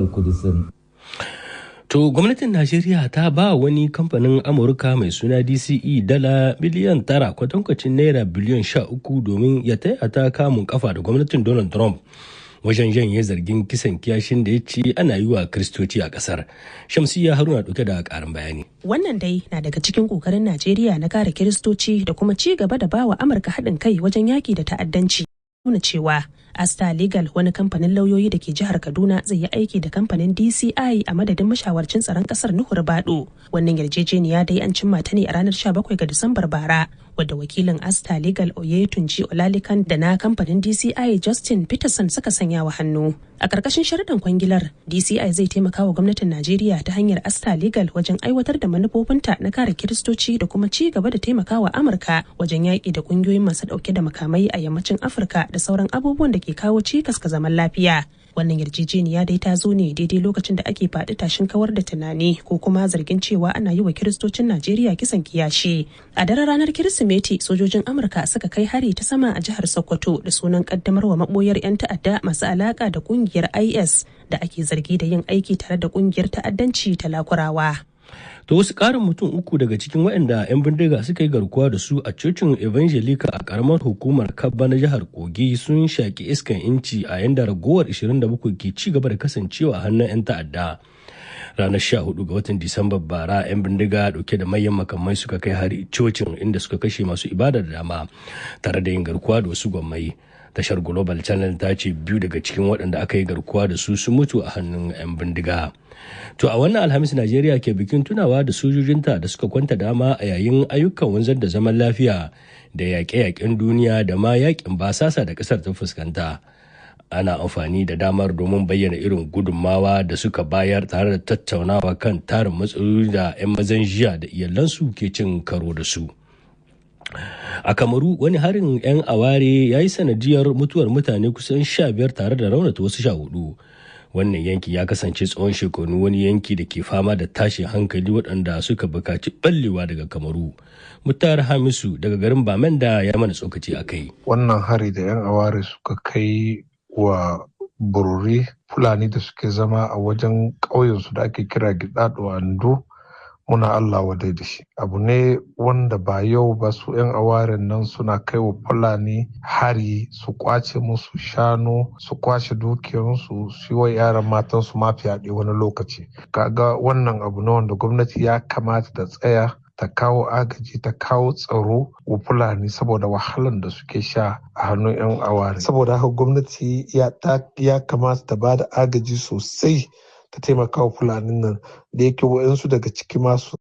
Kudusin. To gwamnatin Najeriya ta ba wani kamfanin Amurka mai suna DCE dala miliyan 9, kwatankwacin naira biliyan 13, domin ya taya ta kamun kafa da gwamnatin Donald Trump wajen janye zargin kisan kiyashin da ya ce ana yi wa Kiristoci a kasar. Shamsiyya Haruna dauke da karin bayani. Wannan dai na daga cikin kokarin Najeriya na kare Kiristoci da kuma ci gaba da bawa Amurka haɗin kai wajen yaki da ta'addanci. Nuna cewa Asta Legal, wani kamfanin lauyoyi da ke jihar Kaduna, zai yi aiki da kamfanin DCI a madadin mashawarcin tsaron kasar Nuhu Ribadu. Wannan yarjejeniya dai an cimma ta ne a ranar 17 ga Disambar bara, wadda wakilin Asta Legal Oyetunji Olalikan da na kamfanin DCI Justin Peterson suka sanya wa hannu. A ƙarƙashin sharuɗan kwangilar, DCI zai taimaka wa gwamnatin Najeriya ta hanyar Asta Legal wajen aiwatar da manufofinta na kare Kiristoci da kuma ci gaba da taimakawa Amurka wajen yaƙi da ƙungiyoyin masu ɗauke da makamai a yammacin Afirka da sauran abubuwan da ke kawo cikas ga zaman lafiya. Wannan yarjejeniya dai ta zo ne daidai lokacin da ake faɗi tashin kawar da tunani ko kuma zargin cewa ana yi wa Kiristocin Najeriya kisan kiyashi. A daren ranar Kirsimeti, sojojin Amurka suka kai hari ta sama a jihar Sokoto da sunan kaddamarwa maboyar 'yan ta'adda masu alaka da kungiyar IS da ake zargi da yin aiki tare da kungiyar ta'addanci ta Lakurawa. To wasu ƙarin mutum uku daga cikin waɗanda 'yan bindiga suka yi garkuwa da su a cocin Evangelica a ƙaramar hukumar Kabba na jihar Kogi sun shaƙi iskan inci, a yanda ragowar 27 ke ci gaba da kasancewa a hannun 'yan ta'adda. Ranar 14 ga watan Disamba bara, 'yan bindiga dauke da manyan makamai suka kai hari cocin, inda suka kashe masu ibada da dama tare da yin garkuwa da wasu gwammai. Tashar Global Channel ta ce biyu daga cikin waɗanda aka yi garkuwa da su sun mutu a hannun 'yan bindiga. To a wannan Alhamis Najeriya ke bikin tunawa da sojojinta da suka kwanta dama a yayin ayyukan wanzar da zaman lafiya da yaƙe-yaƙen duniya da ma yaƙin basasa da ƙasar ta fuskanta. Ana amfani da damar domin bayyana irin gudunmawa da suka bayar tare da tattaunawa kan tarin matsaloli da 'yan mazan jiya da iyalansu ke cin karo da su. A Kamaru, wani harin 'yan aware ya yi sanadiyar mutuwar mutane kusan 15 tare da raunata wasu 14. Wannan yanki ya kasance tsawon shekaru wani yanki da ke fama da tashin hankali waɗanda suka bukaci ɓallewa daga Kamaru. Mutar Hamisu daga garin Bamenda ya mana tsokaci a kai. Wannan hari da 'yan aware suka kai wa Bururi Fulani da suke zama a wajen ƙauyensu da ake kira Gidado Ando, muna Allah wadai da shi. Abu ne wanda ba yau ba su 'yan awaren nan suna kai wa Fulani hari, su kwace musu shanu, su kwashe dukiyarsu, su yi wa yaran matansu ma fyaɗe wani lokaci. Kaga wannan abu ne wanda gwamnati ya kamata ta tsaya ta kawo agaji, ta kawo tsaro wa Fulani saboda wahalan da suke sha a hannun 'yan aware. Saboda haka gwamnati ya kamata ta bada agaji sosai, ta taimaka wa Fulanin nan da yake wa'insu daga ciki masu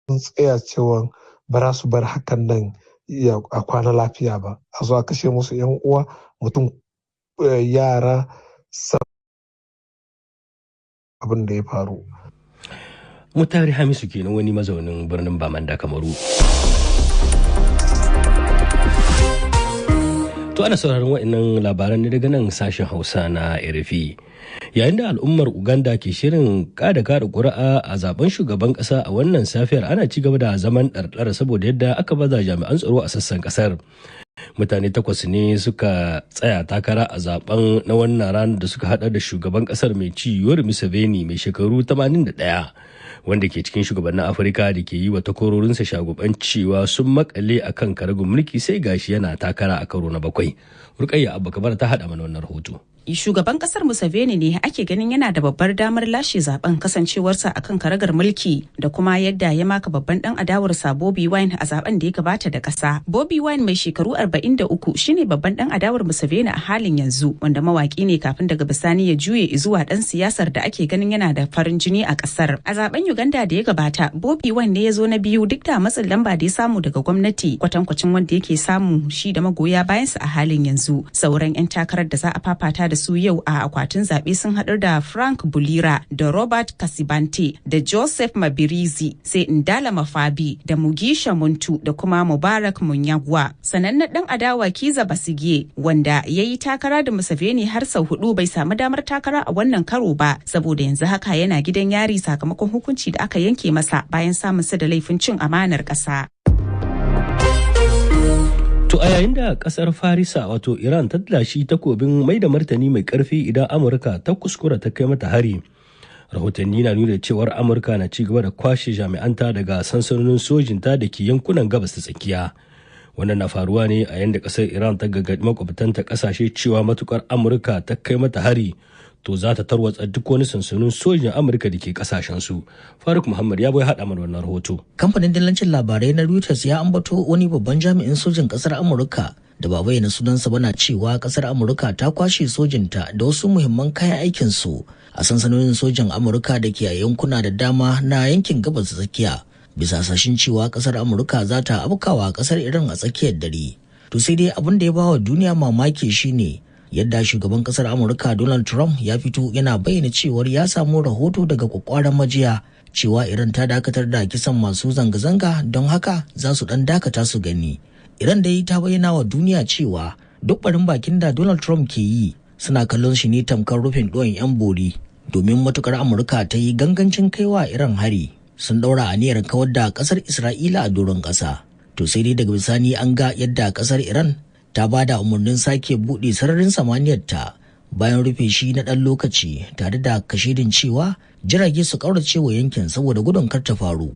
sun tsaya cewa ba za su bar hakan nan a kwana lafiya ba, a zo a kashe musu 'yan uwa, mutum, yara, abin da ya faru. Mutari Hamisu kenan, wani mazaunin birnin Bamanda, Kamaru. To ana sauraron waɗannan labaran ne daga nan sashen Hausa na RFI. Yayin da al'ummar Uganda ke shirin kada ƙuri'a a zaben shugaban ƙasa a wannan safiyar, ana ci gaba da zaman ɗarɗar saboda yadda aka baza jami'an tsaro a sassan ƙasar. Mutane takwas ne suka tsaya takara a zaben na wannan ranar da suka hada da shugaban ƙasar mai ci Yoweri Museveni mai shekaru 81, wanda ke cikin shugabannin Afirka da ke yi wa takwarorinsa shaguban cewa sun makale a kan karagun mulki, sai gashi yana takara a karo na bakwai. Rukayya Abba Kabar ta haɗa mana wannan rahoto. Shugaban kasar Museveni ne ake ganin yana da babbar damar lashe zaben, kasancewarsa akan karagar mulki da kuma yadda ya maka babban dan adawarsa Bobi Wine a zaben da ya gabata da kasa. Bobi Wine mai shekaru 43 shine babban dan adawar Museveni a halin yanzu, wanda mawaki ne kafin daga bisani ya juye zuwa dan siyasar da ake ganin yana da farin jini a kasar. A zaben Uganda da ya gabata, Bobi Wine ne ya zo na biyu duk da matsin lamba da ya samu daga gwamnati, kwatankwacin wanda yake samu shi da magoya bayansa a halin yanzu. Sauran 'yan takarar da za a fafata da su yau a akwatin zaɓe sun haɗar da Frank Bulira da Robert Kasibante da Joseph Mabirizi, sai Ndala Mafabi da Mugisha Muntu da kuma Mubarak Munyagwa. Sanannen ɗan adawa Kiza Basige, wanda ya yi takara da Museveni har sau hudu, bai samu damar takara a wannan karo ba saboda yanzu haka yana gidan yari sakamakon hukunci da aka yanke masa bayan samun sa da laifin cin amanar ƙasa. To a yayin da kasar Farisa wato Iran ta lashi takobin mai da martani mai karfi idan Amurka ta kuskura ta kai mata hari. Rahotanni na nuna cewar Amurka na ci gaba da kwashe jami'anta daga sansanonin sojinta da ke yankunan gabas ta tsakiya. Wannan na faruwa ne a yayin da kasar Iran ta gargaɗi makwabtanta kasashe cewa matukar Amurka ta kai mata hari to za ta tarwatsa duk wani sansanin sojin Amurka da ke kasashensu. Faruk Muhammad ya bai haɗa mana wannan rahoto. Kamfanin dillancin labarai na Reuters ya ambato wani babban jami'in sojin kasar Amurka da ba bayyana sunansa bana cewa kasar Amurka ta kwashe sojinta da wasu muhimman kayan aikin su a sansanonin sojin Amurka da ke a yankuna da dama na yankin gabas tsakiya bisa sashin cewa kasar Amurka za ta afkawa kasar Iran a tsakiyar dare. To sai dai abin da ya bawa duniya mamaki shine yadda shugaban kasar Amurka Donald Trump ya fito yana bayyana cewar ya samu rahoto daga kwakwaran majiya cewa Iran ta dakatar da kisan masu zanga-zanga, don haka za su dan dakata su gani. Iran dai ta bayyana wa duniya cewa duk barin bakin da Donald Trump ke yi suna kallon shi ne tamkar rufin ɗoyin 'yan bori, domin matukar Amurka ta yi gangancin kaiwa Iran hari sun ɗaura aniyar kawar da kasar Isra'ila a doron ƙasa. To sai dai daga bisani an ga yadda kasar Iran ta ba da umarnin sake buɗe sararin samaniyar ta bayan rufe shi na ɗan lokaci tare da kashedin cewa jirage su ƙaurace wa yankin saboda gudun kar ta faru.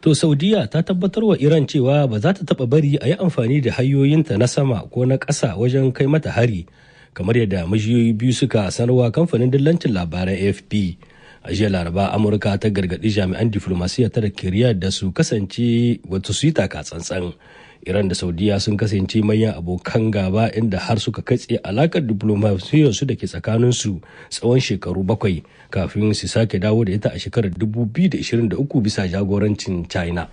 To Saudiya ta tabbatar wa Iran cewa ba za ta taɓa bari a yi amfani da hanyoyinta na sama ko na ƙasa wajen kai mata hari kamar yadda majiyoyi biyu suka sanarwa kamfanin dillancin labaran AFP. A jiya Laraba Amurka ta gargaɗi jami'an diflomasiyya ta da da su kasance wato su yi taka tsantsan. Iran da Saudiya sun kasance manyan abokan gaba inda har suka katse alakar su da ke tsakaninsu tsawon shekaru 7 kafin su sake dawo da ita a shekarar 2023 bisa jagorancin China.